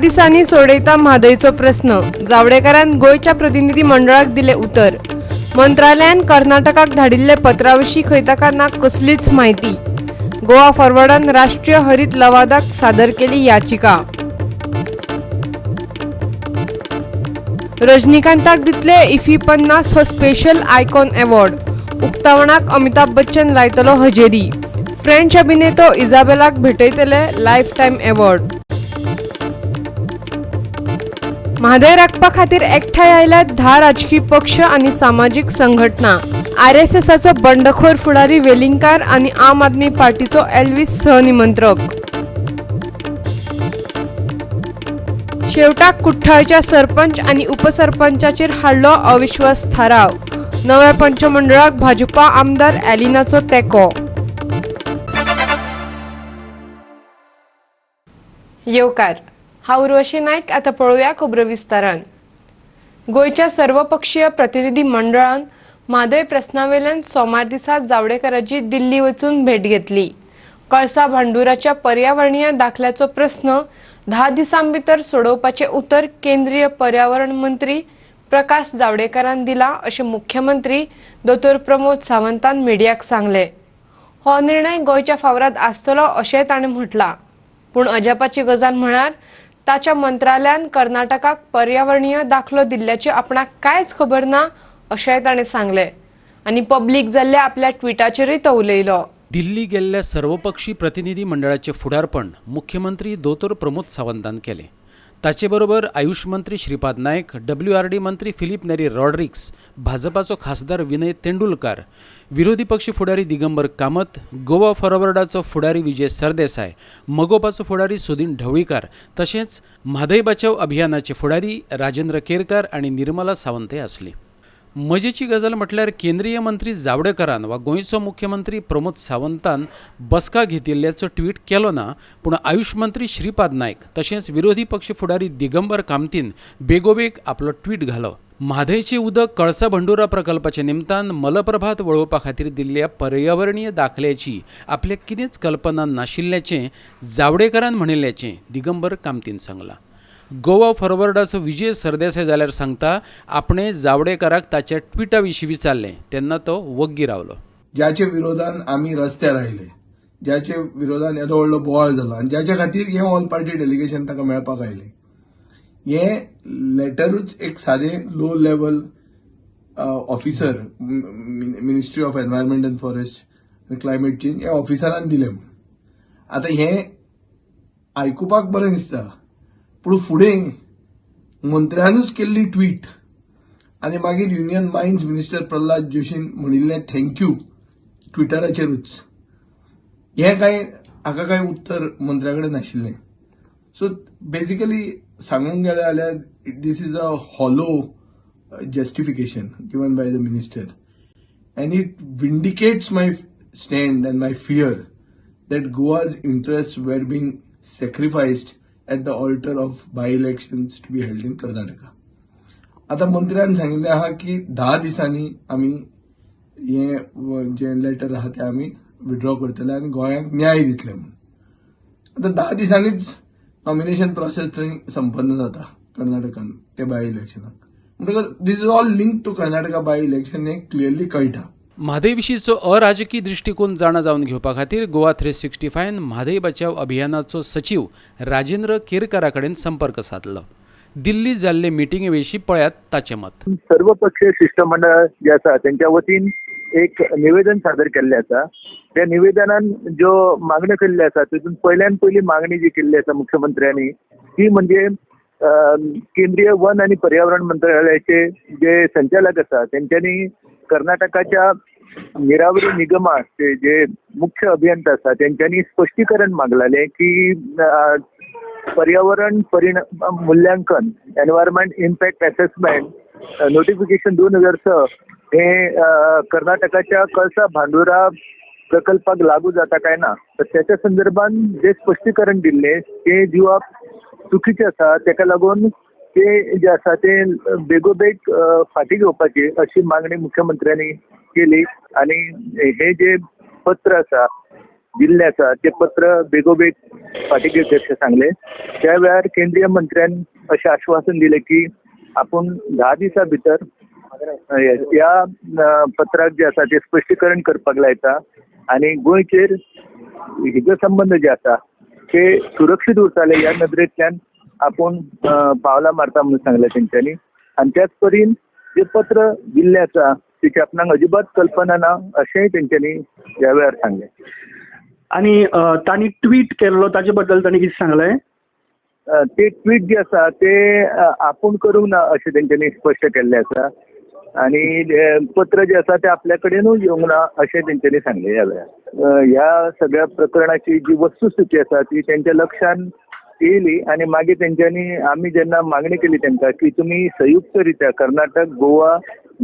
दिसांनी सोडयता म्हादयचो प्रस्न. जावडेकरान गोंयच्या प्रतिनिधी मंडळाक दिले उतर. मंत्रालयान कर्नाटकाक धाडिल्ले पत्रा विशीं खंय ताका ना कसलीच म्हायती. गोवा फॉरवर्डान राष्ट्रीय हरित लवादाक सादर केली याचिका. रजनीकांताक दितले इफी 50 हो स्पेशल आयकॉन अवॉर्ड. उक्तावणाक अमिताभ बच्चन लायतलो हजेरी. फ्रेंच अभिनेतो इजाबेलाक भेटयतले लायफ टायम अवॉर्ड. म्हादय राखपा खातीर एकठांय आयल्यात 10 राजकी पक्ष आनी सामाजीक संघटना. आरएसएसाचो बंडखोर फुडारी वेलिंगकार आनी आम आदमी पार्टीचो एल्विस सहनिमंत्रक. शेवटाक कुठ्ठाळच्या सरपंच आनी उपसरपंचाचेर हाडलो अविश्वास थाराव. नव्या पंचमंडळाक भाजपा आमदार एलिनाचो तेंको. येवकार, हांव उर्वशी नायक. आतां पळोवया खबरो विस्तारान. गोंयच्या सर्वपक्षीय प्रतिनिधी मंडळान म्हादय प्रस्नावेल्यान सोमार दिसा जावडेकराची दिल्ली वचून भेट घेतली. कळसा भांडुराच्या पर्यावरणीय दाखल्याचो प्रस्न 10 दिसां भितर सोडोवपाचें उतर केंद्रीय पर्यावरण मंत्री प्रकाश जावडेकरान दिला अशें मुख्यमंत्री दोतोर प्रमोद सावंतान मिडियाक सांगलें. हो निर्णय गोंयच्या फावराद आसतलो अशेंय ताणें म्हटलां. पूण अजापाची गजाल म्हळ्यार ताच्या मंत्रालयान कर्नाटकाक पर्यावरणीय दाखलो दिल्ल्याची आपणाक कांयच खबर ना अशेंय ताणें सांगलें आनी पब्लीक जाल्ल्या आपल्या ट्विटाचेरूय तो उलयलो. दिल्ली गेल्ल्या सर्वपक्षी प्रतिनिधी मंडळाचें फुडारपण मुख्यमंत्री दोतोर प्रमोद सावंतान केलें. ताचे बरोबर आयुष मंत्री श्रीपाद नायक, WRD मंत्री फिलीप नेरी रॉड्रिक्स, भाजपाचो खासदार विनय तेंडुलकार, विरोधी पक्ष फुडारी दिगंबर कामत, गोवा फॉरवर्डाचो फुडारी विजय सरदेसाय, मगोपाचो फुडारी सुदीन ढवळीकार, तशेंच म्हादय बचाव अभियानाचे फुडारी राजेंद्र केरकार आनी निर्मला सावंतय आसली. मजेची गजाल म्हटल्यार केंद्रीय मंत्री जावडेकरान वा गोंयचो मुख्यमंत्री प्रमोद सावंतान बसका घेतिल्ल्याचो ट्वीट केलो ना, पूण आयुष मंत्री श्रीपाद नायक तशेंच विरोधी पक्ष फुडारी दिगंबर कामतीन बेगोबेग आपलो ट्वीट घालो. म्हादयचें उदक कळसा भंडुरा प्रकल्पाच्या निमतान मलप्रभात वळोवपा खातीर दिल्ल्या पर्यावरणीय दाखल्याची आपल्याक कितेंच कल्पना नाशिल्ल्याचें जावडेकरान म्हणिल्ल्याचें दिगंबर कामतीन सांगलां. गोवा फॉरवर्डाचो विजय सरदेसाय जाल्यार सांगता आपणे जावडेकराक ताच्या ट्विटा विशीं विचारलें तेन्ना तो वग्गी रावलो. ज्याचे विरोधान आमी रस्त्यार आयले, ज्याचे विरोधान येदो व्हडलो बोवाळ जालो आनी ज्याच्या खातीर हें ऑल पार्टी डेलिगेशन ताका मेळपाक आयलें, हें लेटरूच एक सादें low level officer ministry of environment and forest आनी क्लायमेट चेंज ह्या ऑफिसरान दिलें म्हूण. आतां हें आयकुपाक बरें दिसता, पूण फुडें मंत्र्यानूच केल्ली ट्वीट आनी मागीर युनियन मायन्स मिनिस्टर प्रल्हाद जोशीन म्हणिल्लें thank you ट्विटराचेरूच, हें कांय हाका कांय उत्तर मंत्र्या कडेन नाशिल्लें. सो बेजिकली सांगूंक गेलें जाल्यार this is a hollow justification given by the minister and it vindicates my stand and my fear that Goa's interest were being sacrificed at the altar of by-elections to be held in Karnataka. आता मंत्र्यान सांगिल्लें आहा की 10 दिसांनी आमी हें जें letter आहा तें आमी विड्रॉ करतले आनी गोंयांक न्याय दितले म्हूण. आतां 10 दिसांनीच नॉमिनेशन प्रोसेस थंय संपन्न जाता कर्नाटकान ते बाय इलेक्शनाक, म्हणटकच this is all link to Karnataka by election हें क्लियरली कळटा. म्हादय विशींचो अराजकी दृश्टिकोन जाणा जावन घेवपा खातीर गोवा 365 म्हादय बचाव अभियानाचो सचीव राजेंद्र केरकारा कडेन संपर्क सादलो. दिल्ली जाल्ले मिटिंगे विशीं पळयात ताचें मत. सर्वपक्षीय शिष्टमंडळ जे आसा तेंच्या वतीन एक निवेदन सादर केल्लें आसा. त्या निवेदनान ज्यो मागण्यो केल्ल्यो आसा तितून पयल्यान पयली मागणी जी केल्ली आसा मुख्यमंत्र्यांनी ती म्हणजे केंद्रीय वन आनी पर्यावरण मंत्रालयाचे जे संचालक आसा तेंच्यांनी कर्नाटकाच्या निरावरी निगमाचे जे मुख्य अभियंता आसा तेंच्यांनी स्पश्टीकरण मागलाले की पर्यावरण परिणाम मूल्यांकन एनवायरमेंट इम्पॅक्ट असेसमेंट नोटिफिकेशन 2006 हे कर्नाटकाच्या कळसा भांडुरा प्रकल्पाक लागू जाता काय ना, तर त्याच्या संदर्भात जे स्पश्टीकरण दिल्ले ते दिवप चुकीचे आसा. तेका लागून ते जे आसा ते बेगोबेग फाटी घेवपाची अशी मागणी मुख्यमंत्र्यांनी केली आणि हे जे पत्र आसा दिल्लें आसा तें पत्र बेगोबेग फाटीं घेवचें अशें सांगलें. त्या वेळार केंद्रीय मंत्र्यान अशें आश्वासन दिलें की आपूण 10 दिसां भितर ह्या पत्राक जे आसा ते स्पश्टीकरण करपाक लायता आनी गोंयचेर हिजो संबंद जे आसा ते सुरक्षीत उरताले ह्या नदरेंतल्यान आपूण पावलां मारता म्हणून सांगलें तेंच्यांनी. आनी त्याच परीन जे पत्र दिल्लें आसा तेची आपणाक अजिबात कल्पना ना अशेंय तेंच्यांनी ह्या वेळार सांगलें. आनी तांणी ट्वीट केल्लो ताचे बद्दल तांणी कितें सांगलें? ते ट्वीट जे आसा ते आपूण करूंक ना अशें तेंच्यांनी स्पश्ट केल्लें आसा आनी पत्र जे आसा ते आपल्या कडेनूय येवंक ना अशें तेंच्यांनी सांगलें. ह्या वेळार ह्या सगळ्या प्रकरणाची जी वस्तुस्थिती आसा ती तेंच्या लक्षान येयली आनी मागीर तेंच्यांनी आमी जेन्ना मागणी केली तेंकां की तुमी संयुक्तरित्या कर्नाटक, गोवा,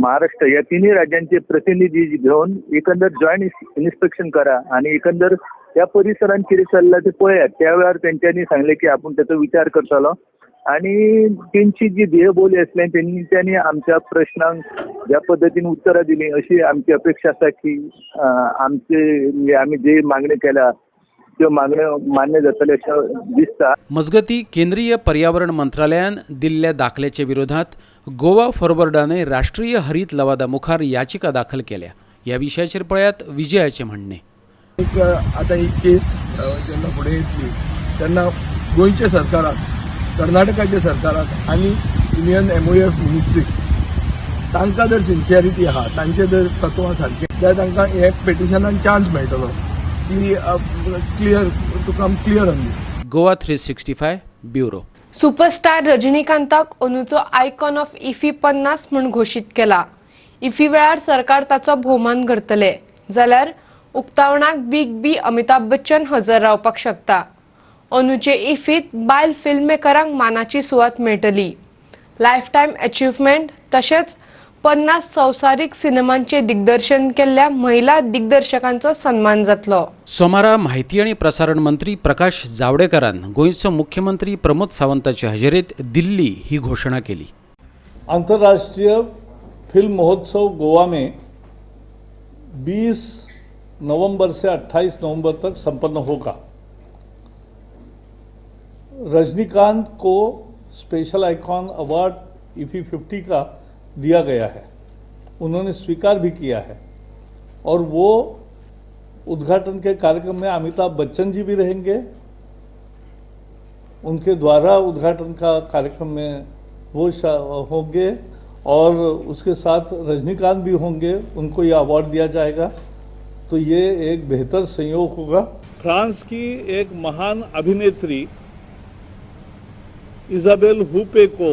महाराष्ट्र ह्या तिन्ही राज्यांचे प्रतिनिधी घेवन एकंदर जॉयंट इन्स्पेक्शन करा आनी एकंदर त्या परिसरान कितें चल्लां ते पळयात. त्या वेळार तेंच्यांनी सांगलें की आपूण तेचो विचार करतलो आनी तेंची जी देहबोली आसली तेंच्यांनी आमच्या प्रश्नांक ज्या पद्दतीन उत्तरां दिली अशी आमची अपेक्षा आसा की आमचे आमी जे मागणी केल्या त्यो मागण्यो मान्य जातले अशें दिसता. मजगती केंद्रीय पर्यावरण मंत्रालयान दिल्ल्या दाखल्याच्या विरोधात गोवा फॉरवर्डाने राष्ट्रीय हरित लवादा मुखार याचिका दाखल केल्या. ह्या विशयाचेर पळयात विजयाचे म्हणणे. एक आतां ही केस जेन्ना फुडें येतली तेन्ना गोंयच्या सरकाराक, कर्नाटकाच्या सरकाराक आनी युनियन MOF मिनिस्ट्रीक तांकां जर सिन्सियरिटी आहा, तांचे जर तत्वां सारकें जाल्यार तांकां हे पेटिशनान चान्स मेळटलो की clear to come clear on this. Goa 365 bureau. Superstar रजनीकांताक अंदूचो आयकॉन ऑफ इफी 50 म्हूण घोशीत केला. इफी वेळार सरकार ताचो भोवमान करतले जाल्यार उक्तावणाक बिग बी अमिताभ बच्चन हजर रावपाक शकता. अंदूचे इफीत बायल फिल्म मेकरांक मानाची सुवात मेळटली. लायफ टायम अचिव्हमेंट तशेंच 50 संवसारीक सिनेमांचे दिग्दर्शन केल्ल्या महिला दिग्दर्शकांचो सन्मान जातलो. सोमारा माहिती आणि प्रसारण मंत्री प्रकाश जावडेकरान गोंयचो मुख्यमंत्री प्रमोद सावंताचे हजेरेत दिल्ली ही घोषणा केली. आंतरराष्ट्रीय फिल्म महोत्सव गोवा में 20 नवंबर से 28 नवंबर तक संपन्न होगा. रजनीकांत को स्पेशल आइकॉन अवार्ड इफी 50 का दिया गया है, उन्होंने स्वीकार भी किया है और वो उद्घाटन के कार्यक्रम में अमिताभ बच्चन जी भी रहेंगे। उनके द्वारा उद्घाटन का कार्यक्रम में वो होंगे और उसके साथ रजनीकांत भी होंगे, उनको ये अवार्ड दिया जाएगा। तो ये एक बेहतर संयोग होगा। फ्रांस की एक महान अभिनेत्री इजाबेल हुपे को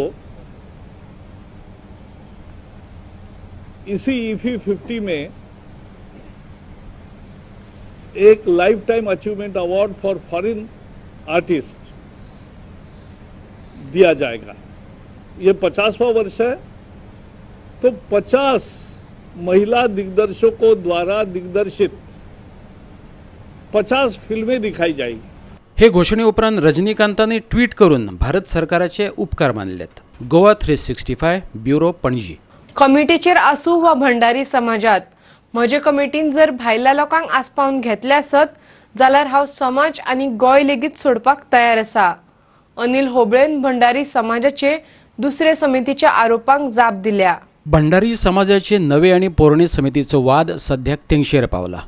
इसी इफी 50 में एक life time achievement award for foreign artist दिया जाएगा। ये 50वां वर्ष है, तो 50 महिला दिग्दर्शकों द्वारा दिग्दर्शित 50 फिल्में दिखाई जाएगी। हे घोषणे उपरांत रजनीकांताने ट्वीट करून भारत सरकाराचे उपकार मानलेत. गोवा 365 ब्युरो पणजी. कमिटीचेर आसूं वा भंडारी समाजात म्हजे कमिटीन जर भायल्या लोकांक आसपावन घेतले आसत जाल्यार हांव समाज आनी गोंय लेगीत सोडपाक तयार आसा. अनिल होबळेन भंडारी समाजाचे दुसरे समितीच्या आरोपांक जाप दिल्या. भंडारी समाजाचे नवे आनी पोरणे समितीचो वाद सद्याक तेंगशेर पावला.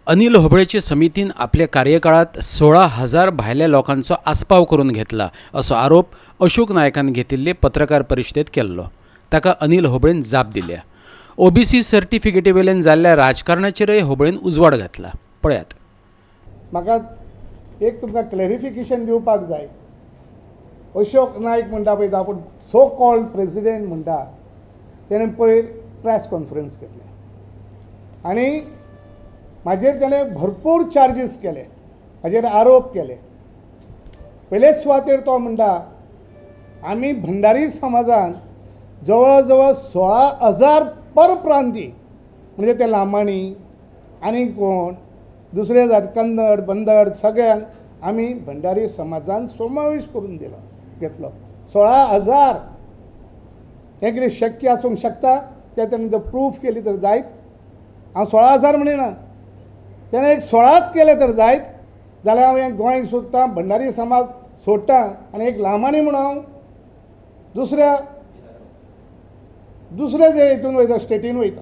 अनिल होबळेचे समितीन आपल्या कार्यकाळात 16,000 भायल्या लोकांचो आस्पाव करून घेतला असो आरोप अशोक नायकान घेतिल्ले पत्रकार परिशदेत केल्लो. ताका अनिल होबळेन जाप दिल्या. ओबीसी सर्टिफिकेटी वेल्यान जाल्ल्या राजकारणाचेरय होबळेन उजवाड घातला. पळयात. म्हाका एक तुमकां क्लॅरिफिकेशन दिवपाक जाय. अशोक नायक म्हणटा पळय, आपूण सो कॉल्ड प्रेसिडेंट म्हणटा, तेणें पयर प्रेस कॉन्फरन्स घेतली आनी म्हाजेर तेणें भरपूर चार्जीस केले, म्हाजेर आरोप केले. पयलेच सुवातेर तो म्हणटा आमी भंडारी समाजान जवळ जवळ 16,000 परप्रांती, म्हणजे ते लामाणी आनी कोण दुसरे जात कन्नड बंदड सगळ्यांक आमी भंडारी समाजान समावेश करून दिलो घेतलो. 16,000 हें कितें शक्य आसूंक शकता? तें तेणें जर प्रूफ केली तर जायत. हांव 16,000 म्हणिना, तेणें एक 16च केले तर जायत जाल्यार हांव हें गोंय सोदतां, भंडारी समाज सोडटा आनी एक लामाणी म्हूण हांव दुसऱ्या दुसरे जे हितून वयता, स्टेटीन वयता.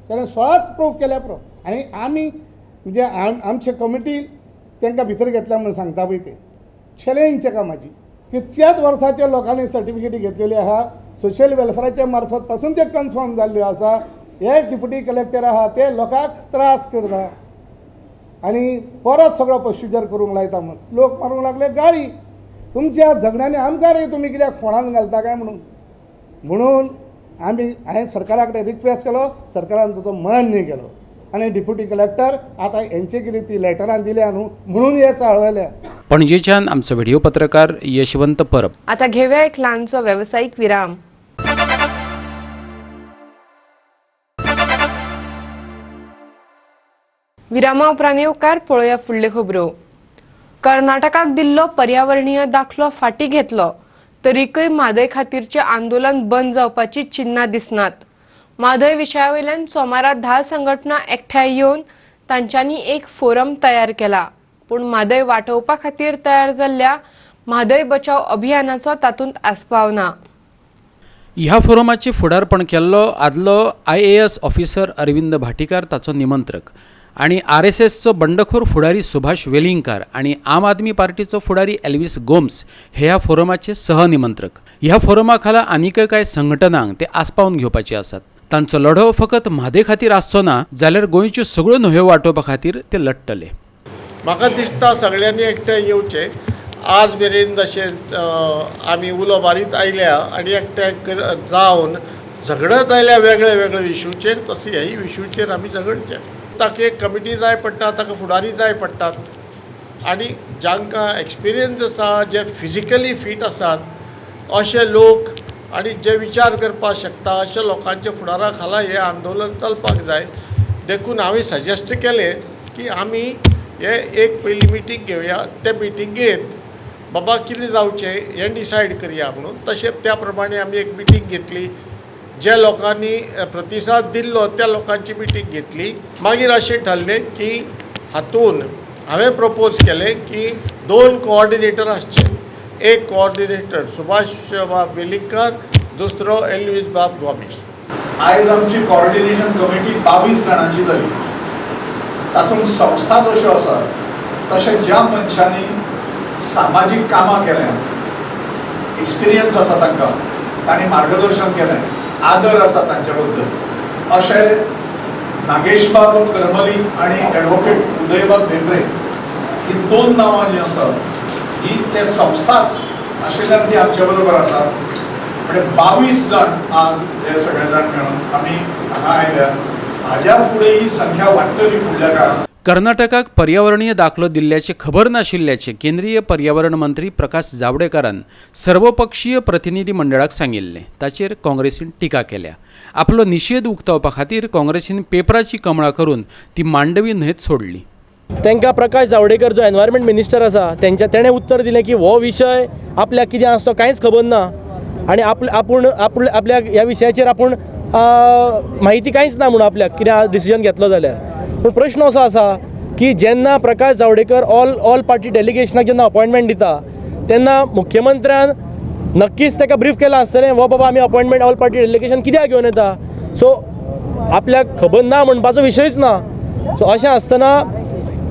तेणें 16च प्रूफ केल्या पुरो. आनी आमी म्हणजे आमचे कमिटीन तांकां भितर घेतल्या म्हणून सांगता पळय, ते चॅलेंज ताका म्हाजी. कितल्याच वर्साच्या लोकांनी सर्टिफिकेटी घेतलेली आहा, सोशल वेलफेराच्या मार्फत पासून ते कन्फर्म जाल्ल्यो आसा. हे डिप्युटी कलेक्टर आहा ते लोकांक त्रास करता आनी परत सगळो प्रोसिजर करूंक लायता म्हूण लोक मारूंक लागले गाळी. तुमच्या झगड्यांनी आमकां रे तुमी कित्याक फोणान घालता काय म्हणून. म्हणून आमी हांवें सरकारा कडेन रिक्वेस्ट केलो, सरकारान तो मान्य केलो आनी डिप्युटी कलेक्टर आतां हेंचे कितें ती लेटरां दिल्या न्हू म्हणून हे चाळवल्या. पणजेच्यान आमचो व्हिडिओ पत्रकार यशवंत परब. आता घेऊया एक ल्हानसो वेवसायीक विराम. विरामा उपरांत येवकार पळोवया फुडल्यो खबरो. कर्नाटकाक दिल्लो पर्यावरणीय दाखलो फाटीं घेतलो तरीकय म्हादय खातीरचें आंदोलन बंद जावपाची चिन्हां दिसनात. म्हादय विशया वयल्यान सोमारा 10 संघटना एकठांय येवन तांच्यांनी एक फोरम तयार केला. पूण म्हादय वाटोवपा खातीर तयार जाल्ल्या म्हादय बचाव अभियानाचो तातूंत आस्पाव ना. ह्या फोरमाचें फुडारपण केल्लो आदलो IAS officer Arvind Bhatikar ताचो निमंत्रक आनी RSSचो बंडखोर फुडारी सुभाष वेलिंगकार आनी आम आदमी पार्टीचो फुडारी एल्विस गोम्स हे ह्या फोरमाचे सहनिमंत्रक. ह्या फोरमा खाला आनीकय कांय संघटनांक ते आस्पावन घेवपाचे आसात. तांचो लढो फकत म्हादय खातीर आसचो ना जाल्यार गोंयच्यो सगळ्यो न्हंयो वाटोवपा खातीर ते लढटले. म्हाका दिसता सगळ्यांनी एकठांय येवचें. आज मेरेन जशें आमी उलो मारीत आयल्या आनी एकठांय जावन झगडत आयल्या वेगळे वेगळे इशूचेर, तशें ह्याय इशूचेर आमी झगडचें. ताका एक कमिटी जाय पडटा, ताका फुडारी जाय पडटात आनी जांकां एक्सपिरियन्स आसा, जे फिजिकली फीट आसात अशे लोक आनी जे विचार करपाक शकता अशा लोकांच्या फुडारा खाला हें आंदोलन चलपाक जाय. देखून हांवें सजेस्ट केलें की आमी हे एक पयली मिटींग घेवया, ते मिटिंगेंत बाबा कितें जावचें हें डिसायड करया म्हणून. तशें त्या प्रमाणे आमी एक मिटींग घेतली, ज्या लोकांनी प्रतिसाद दिल्लो त्या लोकांची मिटींग घेतली. मागीर अशें ठरलें की हातून हांवें प्रपोज केलें की 2 कोऑर्डिनेटर आसचे, एक कोऑर्डिनेटर सुभाष बाब वेलिंगकार, दुसरो एल्विस बाब गोमीश. आयज आमची कोऑर्डिनेशन कमिटी 22 जाणांची जाली. तातूंत संस्था जश्यो आसात तशें ज्या मनशांनी सामाजीक कामां केल्या, एक्सपिरियन्स आसा तांकां, तांणी मार्गदर्शन केलें, आदर आसा तांचे बद्दल, अशें नागेशबाब करमली आनी एडवोकेट उदयबाब भेंब्रे ही 2 नांवां जीं आसात ही ते संस्थाच आशिल्ल्यान ती आमचे बरोबर आसात. म्हणजे 22 जाण आज हे सगळे जाण मेळून आमी हांगा आयल्या. हाज्या फुडें ही संख्या वाडटली फुडल्या काळांत. कर्नाटकाक पर्यावरणीय दाखलो दिल्ल्याचे खबर नाशिल्ल्याचे केंद्रीय पर्यावरण मंत्री प्रकाश जावडेकरान सर्वपक्षीय प्रतिनिधी मंडळाक सांगिल्लें. ताचेर काँग्रेसीन टिका केल्या. आपलो निशेध उक्तावपा खातीर काँग्रेसीन पेपराची कमळां करून ती मांडवी न्हंयेत सोडली. तांकां प्रकाश जावडेकर जो एनवायरमेंट मिनिस्टर आसा तेंच्या तेणें उत्तर दिलें की हो विशय आपल्याक कितें आसा तो कांयच खबर ना आनी आपूण आपल्याक ह्या विशयाचेर आपूण म्हायती कांयच ना म्हणून आपल्याक कितें डिसिजन घेतलो जाल्यार. पूण प्रश्न असो आसा की जेन्ना प्रकाश जावडेकर ऑल पार्टी डेलिगेशनाक जेन्ना अपॉयंटमेंट दिता तेन्ना मुख्यमंत्र्यान नक्कीच ताका ब्रीफ केलां आसतलें, हो बाबा आमी अपॉयंटमेंट ऑल पार्टी डेलिगेशन कित्याक घेवन येता. सो आपल्याक खबर ना म्हणपाचो विशयूच ना. सो अशें आसतना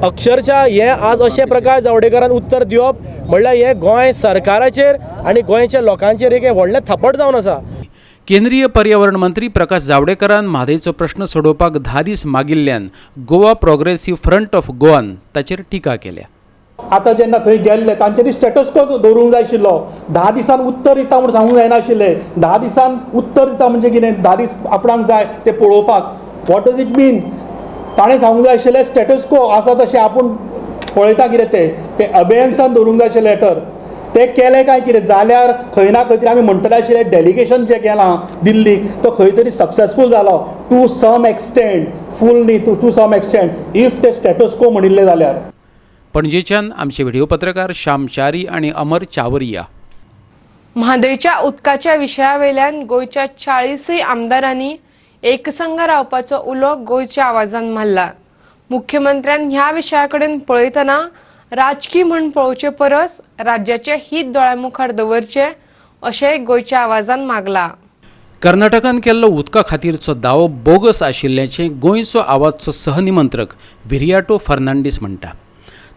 अक्षरशः हें आज अशें प्रकाश जावडेकरान उत्तर दिवप म्हणल्यार हें गोंय सरकाराचेर आनी गोंयच्या लोकांचेर एक व्हडलें थापट जावन आसा. केंद्रीय पर्यावरण मंत्री प्रकाश जावडेकरान म्हादयचो प्रश्न सोडोवपाक 10 दीस मागिल्ल्यान गोवा प्रोग्रेसिव्ह फ्रंट ऑफ गोवान ताचेर टिका केल्या. आतां जेन्ना थंय गेल्ले तांच्यांनी स्टेटस को दवरूंक जाय आशिल्लो. 10 दिसान उत्तर दिता म्हूण सांगूंक जायनाशिल्लें. 10 दिसान उत्तर दिता म्हणजे कितें, 10 दीस आपणाक जाय ते पळोवपाक. What does it mean? ताणें सांगूंक जाय आशिल्लें स्टेटस को आसा तशें आपूण पळयता कितें तें तें अबेयन्सान दवरूंक जाय आशिल्लें लेटर. तें केलें काय कितें जाल्यार खंय ना खंय तरी आमी म्हणटले आशिल्लें डेलिगेशन जें गेलां दिल्लीक तो खंय तरी सक्सेसफूल जालो टू सम एक्सटेंट, फूल न्ही, टू सम एक्सटेंट if ते स्टेटस को म्हणिल्लें जाल्यार. पणजेच्यान आमचे व्हिडिओ पत्रकार श्याम च्यारी आनी अमर चावरिया. म्हादयच्या उदकाच्या विशया वयल्यान गोंयच्या 40 आमदारांनी एकसंघ रावपाचो उलो गोंयच्या आवाजान मारला. मुख्यमंत्र्यान ह्या विशया कडेन पळयतना राजकी म्हूण पळोवचे परस राज्याचे हित दोळ्यामुखार दवरचे अशें गोंयच्या आवाजान मागला. कर्नाटकान केल्लो उदका खातीरचो दावो बोगस आशिल्ल्याचें गोंयचो आवाजचो सहनिमंत्रक विरियाटो फर्नांडीस म्हणटा.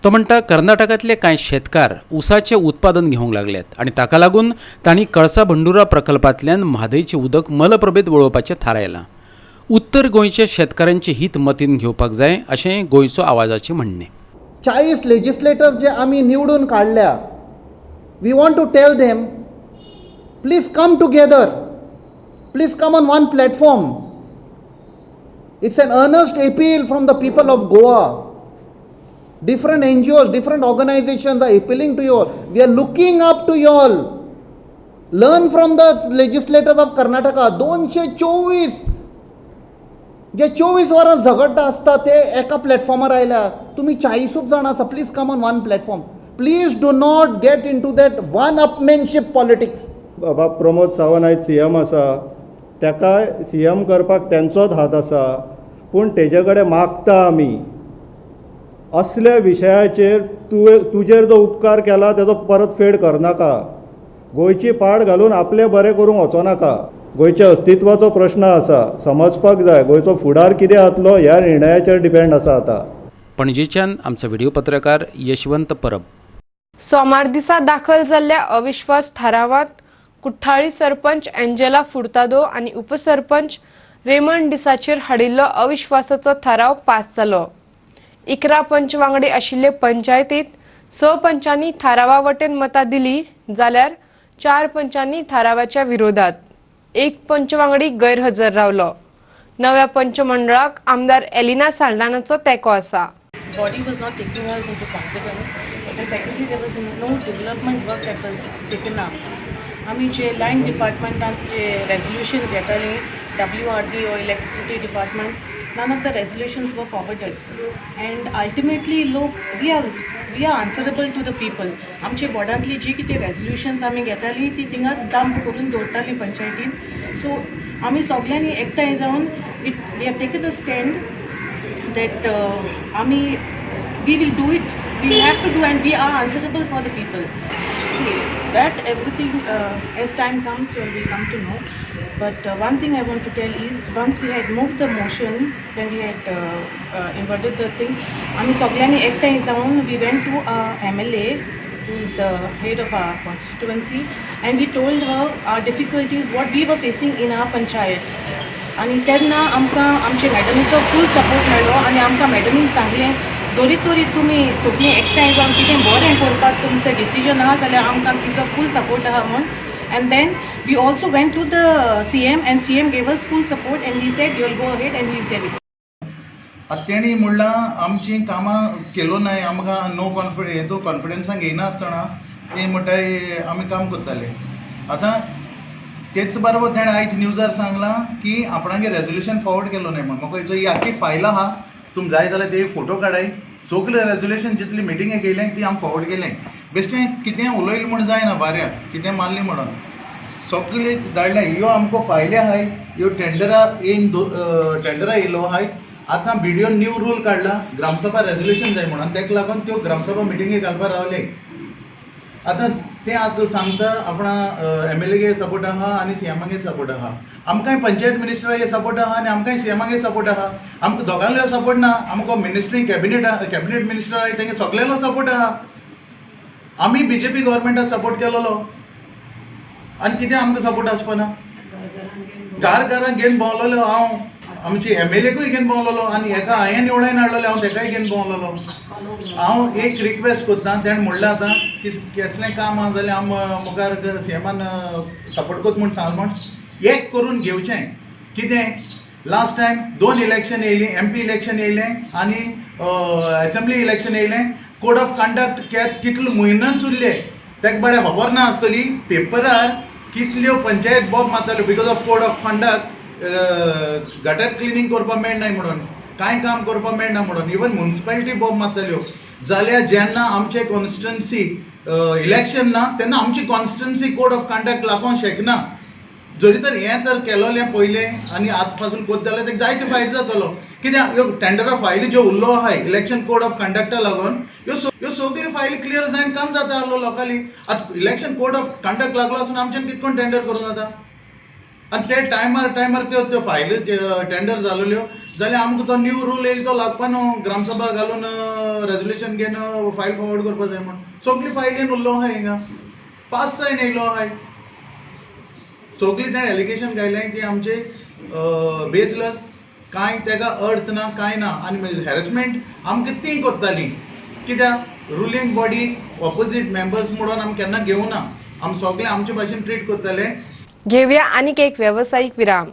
तो म्हणटा कर्नाटकांतले कांय शेतकार ऊसाचें उत्पादन घेवंक लागल्यात आनी ताका लागून तांणी कळसा भंडुरा प्रकल्पांतल्यान म्हादयचें उदक मलप्रभेंत वळोवपाचें थारायलां. उत्तर गोंयच्या शेतकारांचें हित मतीन घेवपाक जाय अशें गोंयचो आवाजाचें म्हणणें. 40 लेजिस्लेटर्स जे आमी निवडून काडल्या, we want to tell them please come together, please come on one platform. It's an earnest appeal from the people of Goa. Different NGOs, different organizations are appealing to you all. We are looking up to you all. Learn from the legislators of Karnataka. 224 जे 24 वरां झगडटा आसता ते एका प्लॅटफॉर्मार आयल्या. तुमी 40 जाण आसा, please come on one platform. Please do not get into that one upmanship politics. बाबा प्रमोद सावंत आयज सीएम आसा, ताका सीएम करपाक तेंचोच हात आसा, पूण तेजे कडेन मागता आमी असल्या विशयाचेर तुजेर जो उपकार केला तेजो परतफेड करनाका. गोंयची पाड घालून आपलें बरें करूंक वचोनाका. गोंयच्या अस्तित्वाचो प्रश्न आसा, समजपाक जाय गोंयचो फुडार कितें जातलो ह्या निर्णयाचेर डिपेंड आसा आतां. पणजेच्यान आमचो व्हिडिओ पत्रकार यशवंत परब. सोमार दिसा दाखल जाल्ल्या अविश्वास थारावांत कुठ्ठाळी सरपंच एंजेला फुर्तादो आनी उपसरपंच रेमंड डिसाचेर हाडिल्लो अविश्वासाचो थाराव पास जालो. 11 पंच वांगडी आशिल्ले पंचायतीत 6 पंचांनी थारावा वटेन मतां दिली जाल्यार 4 पंचांनी थारावाच्या विरोधात. 1 पंच वांगडी गैरहजर रावलो. नव्या पंचमंडळाक आमदार एलिना साल्डानाचो तेंको आसा. Body was not taking us into confidence, and secondly there was no development work that was taken up. आमी जे लायन डिपार्टमेंटान जे रेजोल्युशन घेताली, WRD or electricity department, none of the resolutions were forwarded, and ultimately लोक we are answerable to the people. आमचे बोर्डांतली जी कितें रेजोल्युशन्स आमी घेताली ती थिंगाच डंप करून दवरताली पंचायतीन. सो आमी सगल्यांनी एकठांय जावन we have taken a stand that आमी we will do it, we have to do, and we are answerable for the people. See, that everything as time comes we will come to know. But one thing I want to tell is, once we had moved the motion, when we had inverted the thing, आमी सगल्यांनी एकठांय जावन we went to our MLA, who is the head of our constituency, and we told her our difficulties, what we were facing in our panchayat. आनी तेन्ना आमकां आमचे मॅडमीचो फूल support मेळ्ळो आनी आमकां मॅडमीन सांगलें, जरी तरी तुमी सगळीं एकठांय जावन कितें बरें करपाक तुमचें डिसिजन आहा जाल्यार आमकां तिचो फूल सपोर्ट आहा म्हूण. And then we also went to the CM, and CM gave us full support and he said you will go ahead, and he is there. आतां तेणी म्हणलां आमचीं कामां केलो नाय, आमकां नो कॉन्फिडन्स हेतू कॉन्फिडन्सान घेयना आसतना ते म्हणटाय आमी काम करताले. आतां तेच बरोबर तेणें आयज न्यूजार सांगलां की आपणागे रेजोल्युशन फॉरवर्ड केलो नाय म्हण. म्हाका हेचो ही आख्खी फायल आहा, तुमी जाय जाल्यार ते फोटो काडाय. सगळे रेजोल्युशन जितली मिटिंगे केलें ती आमी फॉरवर्ड केलें. बेश्टें कितें उलयलें म्हूण जायना, बाऱ्याक कितें मारलें म्हणून सगळे धाडल्या. ह्यो आमकां फायली आहाय, ह्यो टेंडरा येवन टेंडरा येयलो आहाय. आतां बीडीओन न्यू रूल काडला, ग्रामसभा रेजोल्युशन जाय म्हणून, ताका लागून त्यो ग्रामसभा मिटिंगे घालपा रावले. आतां तें आतां सांगता आपणा एमएलए सपोर्ट आहा आनी सीएमागे सपोर्ट आहा. आमकांय पंचायत मिनिस्टरागे सपोर्ट आहा आनी आमकांय सीएमागे सपोर्ट आहा. आमकां दोगांलो सपोर्ट ना, आमकां मिनिस्ट्री कॅबिनेट मिनिस्टर आहाय तेंगे सगळ्यांलो सपोर्ट आहा. आमी बीजेपी गव्हर्मेंटाक सपोर्ट केलेलो आनी कितें आमकां सपोर्ट आसपा ना. घार घरान घेवन भोंवलोलो हांव, आमची एमएलएकूय घेवन भोंवलोलो आनी हेका हांवें निवळायन हाडलेलो, हांव तेकाय घेवन भोंवलोलो. हांव एक रिक्वेस्ट करता, तेणें म्हणलें आतां की कसलें काम आहा जाल्यार आम मुखार सीएमान सपोर्ट करता म्हूण सांगलें, म्हूण एक करून घेवचें. कितें लास्ट टायम 2 इलेक्शन येयलीं, एमपी इलेक्शन येयलें आनी एसेंब्ली इलेक्शन येयलें. कोड ऑफ कंडक्ट कितले म्हयन्यान उरले तेका बरें खबर ना आसतली. पेपरार कितल्यो पंचायत बॉब मारताल्यो because of code of conduct, gutter cleaning करपाक मेळनाय म्हणून, कांय काम करपाक मेळना म्हणून, इवन मुन्सिपालिटी बॉब मारताल्यो. जाल्यार जेन्ना आमचे कॉन्स्टिट्युन्सी इलेक्शन ना तेन्ना आमची कॉन्स्टिट्युन्सी कोड ऑफ कंडक्ट लागोंक शकना. जरी तर हें तर केलोलें पयलें आनी आत पासून कोत जाल्यार तेका जायते फायदो जातलो. कित्याक ह्यो टेंडरा फायली ज्यो उरलो आहाय इलेक्शन कोड ऑफ कंडक्टा लागून ह्यो सगल्यो फायली क्लियर जायन काम जाता आहलो लोकांनी. आतां इलेक्शन कोड ऑफ कंडक्ट लागलो आसून आमच्यान कितें कोण टेंडर करूं जाता? आनी ते टायमार टायमार त्यो त्यो फायली टेंडर जालोल्यो जाल्यार आमकां तो न्यू रूल येयलो तो लागपा न्हू. ग्रामसभा घालून रेजोल्युशन घेवन फायल फॉरवर्ड करपा जाय म्हूण सगली फायलीन उरलो आहाय हिंगा पास जायन येयलो आहाय. सगली ताणें एलिगेशन घायलें की आमचे बेसलस, कांय तेका अर्थ ना कांय ना. आनी हॅरेसमेंट आमकां ती करताली कित्याक रुलींग बॉडी ऑपोजीट मेंबर्स म्हणून आमी केन्ना घेवना, आमी सगळे आमचे भाशेन ट्रीट करताले. घेवया आनीक एक वेवसायीक विराम.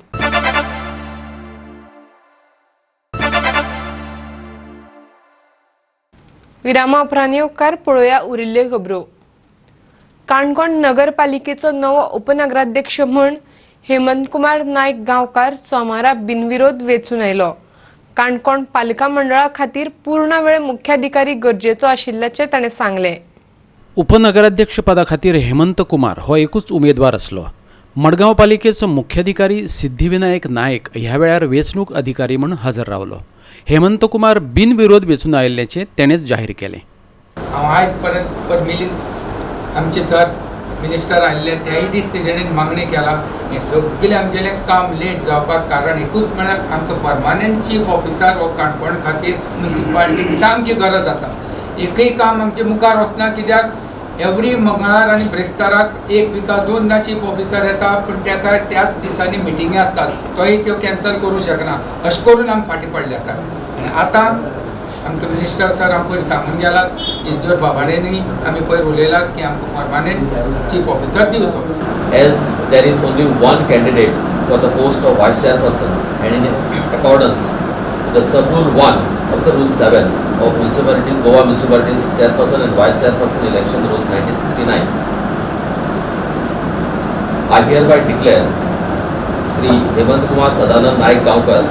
विरामा उपरांत येवकार पळोवया उरिल्ल्यो खबरो. काणकोण नगरपालिकेचो नवो उपनगराध्यक्ष म्हूण हेमंत कुमार नायक गांवकार सोमारा बिनविरोध वेंचून आयलो. काणकोण पालिका मंडळा खातीर पूर्ण वेळ मुख्याधिकारी गरजेचो आशिल्ल्याचें ताणें सांगलें. उपनगराध्यक्ष पदा खातीर हेमंत कुमार हो एकूच उमेदवार आसलो. मडगांव पालिकेचो मुख्याधिकारी सिद्धिविनायक नायक ह्या वेळार वेंचणूक अधिकारी म्हूण हजर रावलो. हेमंत कुमार बिनविरोध वेंचून आयिल्ल्याचें ताणेंच जाहीर केलें. हांव आयज पर्यंत परमिलीन आमचे सर मिनिस्टर आयिल्ले त्याय दीस तेजेणी मागणी केला. हें सगळें आमगेलें काम लेट जावपाक कारण एकूच म्हळ्यार आमकां परमानंट चीफ ऑफिसर हो काणकोण खातीर मुन्सिपालिटीक सामकी गरज आसा. एकय काम आमचें मुखार वचना कित्याक एवरी मंगळार आनी ब्रेस्ताराक एक विका दोनदां चीफ ऑफिसर येता, पूण ताका त्याच दिसांनी मिटिंगी आसतात, तोय त्यो कॅन्सल करूं शकना. अशें करून आमी फाटीं पडले आसा. आनी आतां आमकां मिनिस्टर सर आमकां पयर सांगून गेला की जर बाबाडेनी आमी पयर उलयला की आमकां परमानंट चीफ ऑफिसर दिवचो. As there is only one candidate for the post of vice chairperson and in accordance with the sub rule 1 of the rule 7 of municipalities, Goa municipalities chairperson and vice chairperson election rules 1969, I hereby declare Shri Hemant Kumar Sadanand Naik Gaonkar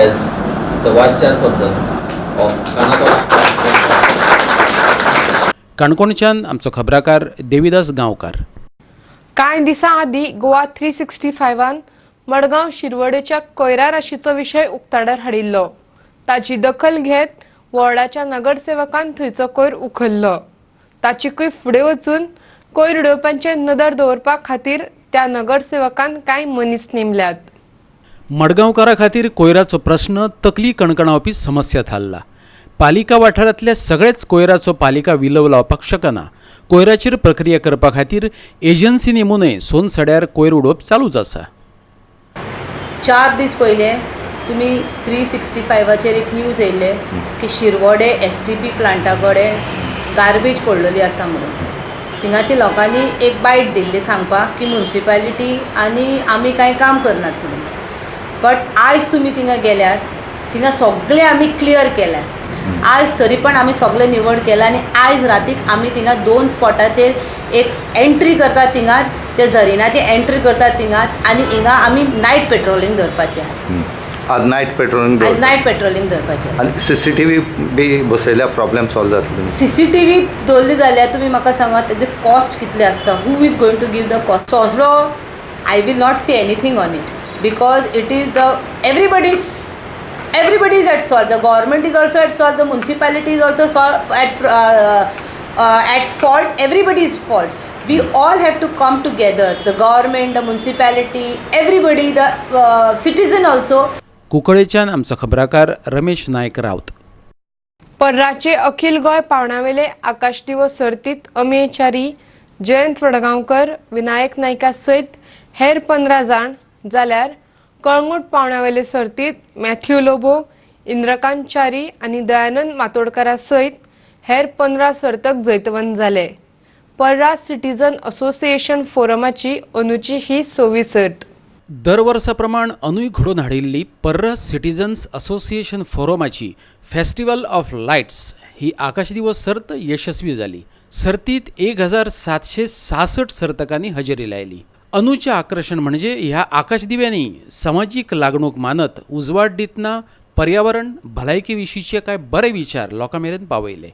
as the vice chairperson of Canacona. काणकोणच्यान आमचो खबराकार देवीदास गांवकार. कांय दिसां आदीं गोवा 365 मडगांव शिरवडेच्या कोयरा राशीचो विशय उक्ताडार हाडिल्लो. ताची दखल घेत वॉर्डाच्या नगरसेवकान थंयचो कोयर उखल्लो. ताचेकूय फुडें वचून कोयर उडोवपांचेर नदर दवरपा खातीर त्या नगरसेवकान कांय मनीस नेमल्यात. मडगांवकारा खातीर कोयराचो प्रस्न तकली कणकणावपी समस्या थारला. पालिका वाठारांतल्या सगळेच कोयराचो पालिका विलव लावपाक शकना. कोयराचेर प्रक्रिया करपा खातीर एजन्सी नेमूनय सोनसड्यार कोयर उडोवप चालूच आसा. 4 दीस पयले तुमी 365चेर एक न्यूज येयल्ले की शिरवडे STP प्लांटा कडेन गार्बेज पडलेली आसा म्हणून. थिंगाचे लोकांनी एक बायट दिल्ली सांगपाक की मुन्सिपालिटी आनी आमी कांय काम करनात म्हणून. बट आयज तुमी थिंगा गेल्यात, थिंगा सगळें आमी क्लियर केलें. आयज तरी पण आमी सगळें निवड केलां आनी आयज रातीक आमी थिंगा 2 स्पॉटाचेर एक एंट्री करता थिंगा, ते झरिनाची एंट्री करता थिंगा आनी हिंगा आमी नायट पेट्रोलिंग धरपाचें आहा. आज नायट पेट्रोलिंग, आज नायट पेट्रोलिंग धरपाचें. आनी CCTV बी बसयल्यार प्रॉब्लेम सॉल्व जातलो? CCTV दवरली जाल्यार तुमी म्हाका सांगा तेजे कॉस्ट कितले आसता? Who is going to give the cost? सोजलो I will not see anything on it because it is the everybody is at fault. The government is also at fault, the municipality is also at fault. Everybody is fault. We all have to come together, the government, the municipality, everybody, the citizen also. कुंकळेच्यान आमचो खबराकार रमेश नायक राऊत. पर्राचे अखिल गोंय पावणावेले आकाशदिवो सर्तीत अमेय च्यारी, जयंत वडगांवकर, विनायक नायका सयत हेर 15 जाण, जाल्यार कळंगूट पावणावेले सर्तीत Matthew Lobo, Indrakant Chari आनी दयानंद मातोडकारा सयत हेर 15 सर्तक जैतवंत जाले. पर्रा सिटीजन असोसिएशन फोरमाची अंदूची ही 6वी सर्त. दर वर्सा प्रमाण अंदूय घडोवन हाडिल्ली पर्रा सिटीजन्स असोसिएशन फोरमाची फेस्टिवल ऑफ लायट्स ही आकाशदिवो सर्त यशस्वी जाली. सर्तीत 1766 सर्तकांनी हजेरी लायली. अंदूचें आकर्शण म्हणजे ह्या आकाशदिव्यांनी समाजीक लागणूक मानत उजवाड दितना पर्यावरण भलायके विशींचे कांय बरे विचार लोकां मेरेन पावयले.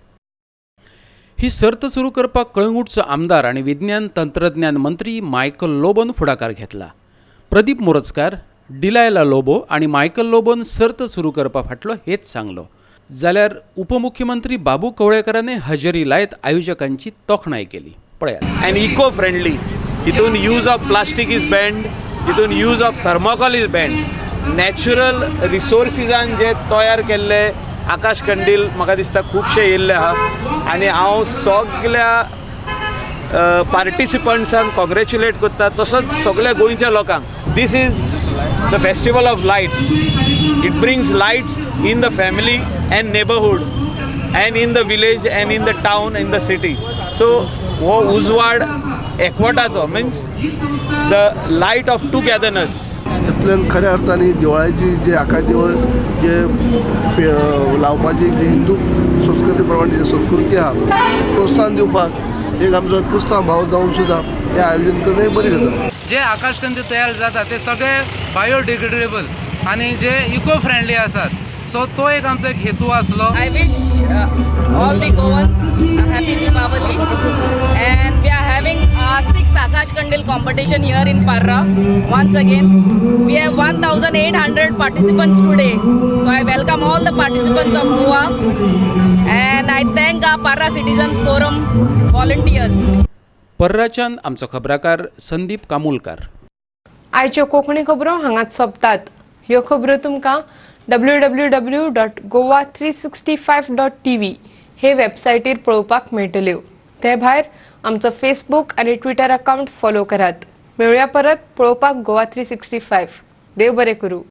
ही सर्त सुरू करपाक कळंगूटचो आमदार आनी विज्ञान तंत्रज्ञान मंत्री मायकल लोबोन फुडाकार घेतला. प्रदीप मोरजकार, डिलायला लोबो आनी मायकल लोबोन सर्त सुरू करपा फाटलो हेत सांगलो. जाल्यार उपमुख्यमंत्री बाबू कवळेकरांनी हजेरी लायत आयोजकांची तोखणाय केली. पळयात. अँड इको फ्रेंडली, हितून use of plastic is banned, हितून use of thermocol is banned. Natural रिसोर्सिसान जे तयार केल्ले आकाश कंदील म्हाका दिसता खुबशे येयल्ले आहा आनी हांव सगल्या पार्टिसिपंट्सांक कॉंग्रेच्युलेट करता, तसोच सगल्या गोंयच्या लोकांक. This is the festival of lights. It brings lights in the family and neighbourhood and in the village and in the town, in the city. So हो उजवाड एकवटाचो, means the light of togetherness. तातूंतल्यान खऱ्या अर्थान दिवाळेची जे आकाश दिवो जे लावपाची जी हिंदू संस्कृती प्रमाणे जी संस्कृती आहा प्रोत्साहन दिवपाक एक आमचो क्रिस्तांव भाव जावन सुद्दां हें आयोजन करणें एक बरी गजाल. जे आकाशकंदील तयार जाता ते सगळे बायोडिग्रेडेबल आनी जे इको फ्रेंडली आसात, सो तो एक आमचो एक हेतू आसलो. I wish all the Goans a happy Deepavali, and we are having our 6th Akash Kandil competition here in Parra. Once again, we have 1,800 participants today. So I welcome all the participants of Goa, and I thank our Parra Citizens Forum volunteers. पर्राच्यान आमचो खबराकार संदीप कामुलकार. आयच्यो कोंकणी खबरो हांगाच सोंपतात. ह्यो खबरो तुमकां www.goa365.tv हे वेबसायटीर पळोवपाक मेळटल्यो. ते भायर आमचो फेसबूक आनी ट्विटर अकावंट फॉलो करात. मेळुया परत पळोवपाक गोवा 365. देव बरें करूं.